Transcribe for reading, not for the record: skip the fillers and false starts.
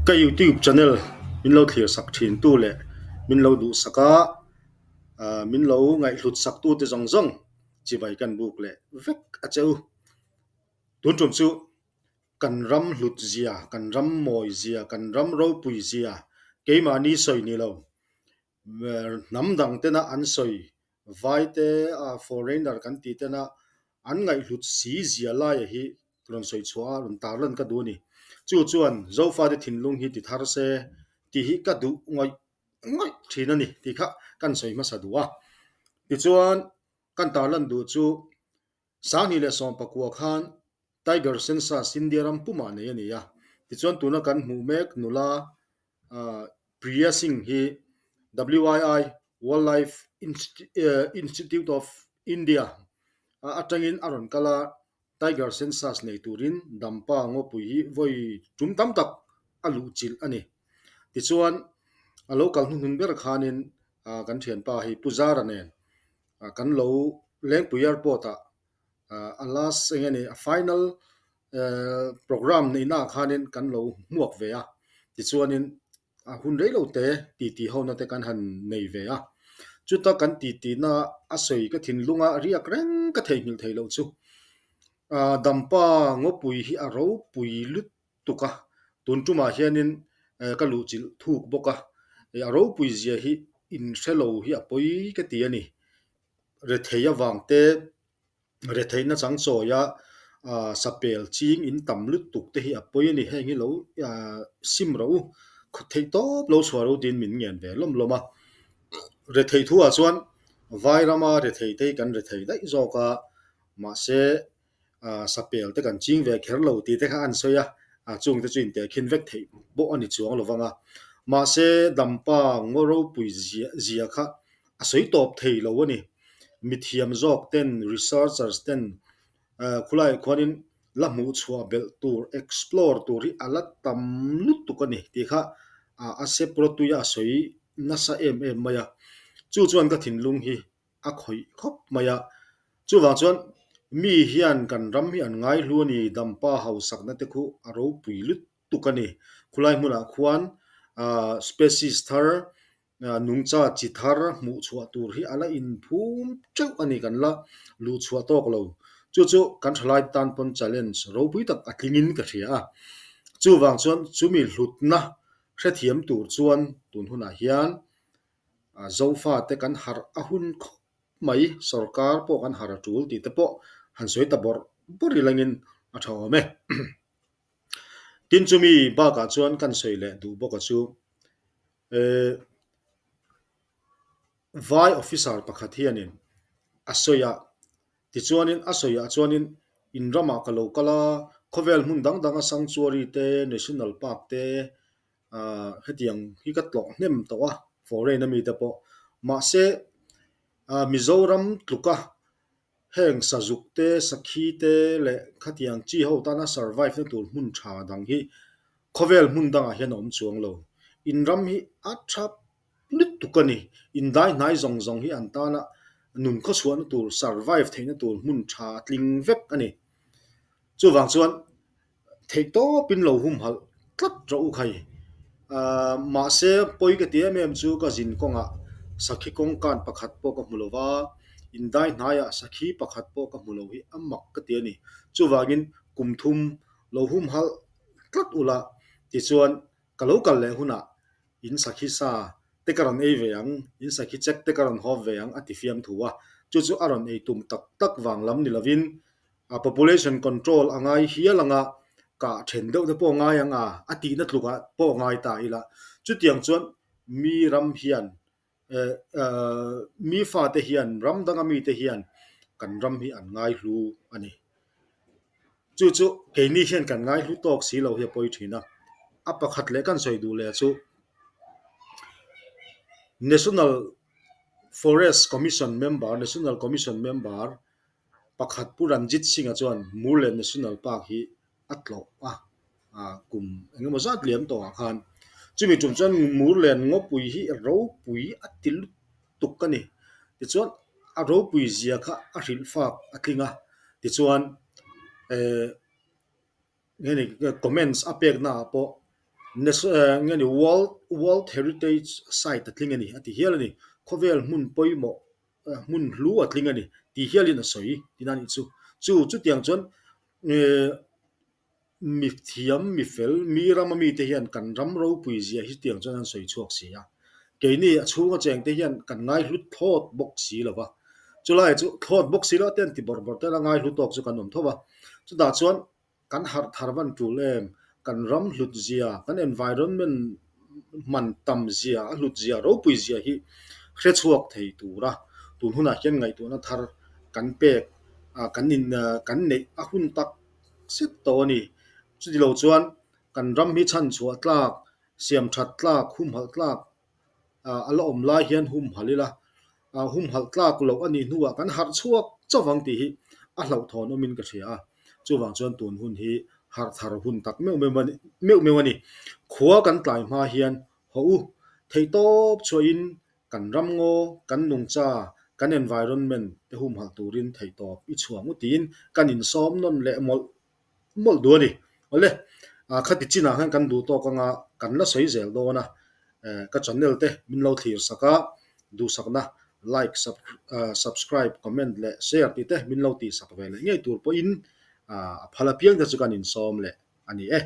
Ka youtube channel min lo thlir sak thin tu leh min lo duh sak a, min lo ngaihhlut sak tu te zawng zawng chibai kan buk leh vek a che u. Tun tum chu kan ram hlut zia, kan ram mawi zia, kan ram ropui zia keimahni sawi ni lo Hnam dang tena an sawi vai te foreigner kan tih tena an ngaihhlut si zia laia hi rawn sawi chhuah a, rawn tarlan ka duh a ni. Chu chuan Zofate thinlung hi ti thar se tih hi ka duh ngawih ngawih thin a ni tih kha kan sawi hmasa duh a. Tichuan kan tarlan duh chu 2019 khan Tiger Census India ram pumah nei a ni a. Tichuan tuna kan hmuh mek nula Priya Singh hi WII, Wildlife Institute of India, atangin a rawn kal a, Tiger Census nei turin Dampa ngawpui hi vawi tum tam tak a luhchilh a ni. Tichuan a lo kal hnuhnun ber khanin kan thianpa hi Pu Zara nen kan lo Lengpui Airport-ah a last eng nge ni a final program neihna ah khanin kan lo hmuak ve a, tichuanin a hun rei lo te titi ho na te kan han nei ve a, chuta kan titi na a sawi ka thinlunga riak reng ka theihnghilh theih loh chu Dampa ngawpui hi a ropui lutuk a, tun tumah hianin ka luhchilh thuk bawk a, a ropui zia hi inhre lo hi a pawi ka ti a ni. Rethei avang te, retheihna chang chawia sapel ching in tam lutuk te hi a pawi a ni. Heng hi lo sim rawh u, theih tawp lo chhuah rawh u tiin min ngen ve lawm lawm a. Rethei thu ah chuan vai rama rethei te hi kan rethei daih zawk a, mahse sapel te kan ching ve kher lo tih te kha an sawi a, chung te chu intehkhin vek theih pawh a ni chuang lo vang a. Mahse Dampa ngaw ropui zia kha a sawi tawp thei lo a ni. Mithiam zawk ten, researchers ten khulaiah khuanin la hmuh chhuah belh tur, explore tur hi a la tam lutuk a ni tih kha a sep rawtuia a sawi nasa em em mai a. Chu chuan ka thinlung hi a khawih khawp mai a. Chuvang chuan mi hian kan ram hi an ngaihlu a ni, Dampa hausakna te khu a ropui lutuk a ni. Khulai hmunah khuan species thar, nungcha chi thar hmuh chhuah tur hi a la inphum teuh a ni, kan la luh chhuah tawk lo. Chu chu kan thalai tan pawn challenge ropui tak a tlingin ka hria a. Chuvang chuan chumi hlutna hrethiam tur chuan tun hunah hian Zofa te kan harh a hun khawp mai, sorkar pawh kan harh a tul tih te pawh han sawi ta bawrh bawrh ilangin a tha awm e. Tin chumi bakah chuan kan sawi leh duh bawk a chu Vai officer pakhat hianin a sawi a, tichuanin a sawiah chuanin in ramah ka lo kal a, khawvel hmun dang danga sanctuary te, national park te, Ahh hetiang hi ka tlawh hnem tawh a foreign ami te pawh mahse ahh Mizoram tluka heng sazuk te sakhi te leh khatiang chi ho tana survive na tur hmun tha dang hi khawvel hmun dangah hian a awm chuang lo. In ram hi a tha lutuk a ni. In dai hnai zawng zawng hi an tana nun khawchhuahna tur survive theihna tur hmun tha a tling vek a ni. Chuvang chuan Theih tawpin lo humhalh tlat rawh u khai. Ahh mahse pawi ka ti em em chu ka zin kawngah sakhi kawngkan pakhat pawh ka hmu lo va, indai hnaiah sakhi pakhat pawh ka hmu lo hi a mak ka ti a ni. Chuvangin kum thum lo humhalh tlat ula tichuan ka lo kal leh hunah in sakhi sa te ka rawn ei ve ang, in sakhi chek te ka rawn hawp ve ang a ti fiam thu a. Chu chu a rawn ei tum tak tak vang lam ni lovin A population control a ngai hial ang a, kah then deuh te pawh a ngai ang a, a tihna tlukah pawh a ngai ta ila. Chutiang chuan mi ram hian eh mi fate hian ram danga mite hian kan ram hi an ngaihlu a ni. Chu chu keini hian kan ngaihlu tawk si lo hi a pawi thin a. A pakhat leh kan sawi duh leh chu National Forest Commission member, National Commission member Pakhat Pu Ranjit Singh-a chuan Murlen National Park hi a tlawh a, kum eng emaw zat liam tawhah khan. Chumi tum chuan Murlen ngawpui hi ropui a ti lutuk a ni. Tichuan a ropui zia kha a hrilh fak a tling a, tichuan eh nge ni comments a peknaah pawh. Nge ni World World Heritage Site a tling a ni a ti hial a ni. Khawvel hmun pawimawh hmun hlu a tling a ni tih hialin a sawi tihna a nih chu. Chu chutiang chuan mi thiam, mi fel, mi rama mite hian kan ram ropui zia hi chutiang chuan an sawi chhuak si a. Keini a chhunga chengte hian kan ngaihlu thlawt bawk si lo va. Chulai chu thlawt bawk si lo te an ti bawrh bawrh te la ngaihlu tawk chu kan awm tho va. Chutah chuan Kan harh thar van tul em? Kan ram hlut zia, kan environment hman tam zia, a hlut zia, ropui zia hi hre chhuak thei tura tun hunah hian ngaihtuahna thar kan pek, kan in kan neih a hun tak zet tawh a ni. Chuti lo chuan kan ram hi chhanchhuah tlak, siam that tlak, humhalh tlak a la awm lai hian humhalh ila, humhalh tlak loh a nih hnuah kan harh chhuak chauh ang tih hi a hlauhthawn awmin ka hria a. Chuvang chuan tun hun hi harh thar hun tak meuh meuh meuh a ni. Khua kan tlai hma hian haw u, theihtawp chhuahin kan ramngaw, kan nungcha, kan environment te humhalh turin theihtawp i chhuang u tiin kan insawm nawn leh mawlh mawlh duh a ni. Awle, khati chinah khan kan duh tawk anga kan la sawi zel dawn a, ka channel te min lo thlir sak a, duhsakna like, subscribe, comment leh share tih te min lo tihsak ve leh ngei tur pawhin a phal apiang te chu kan insawm leh a ni e.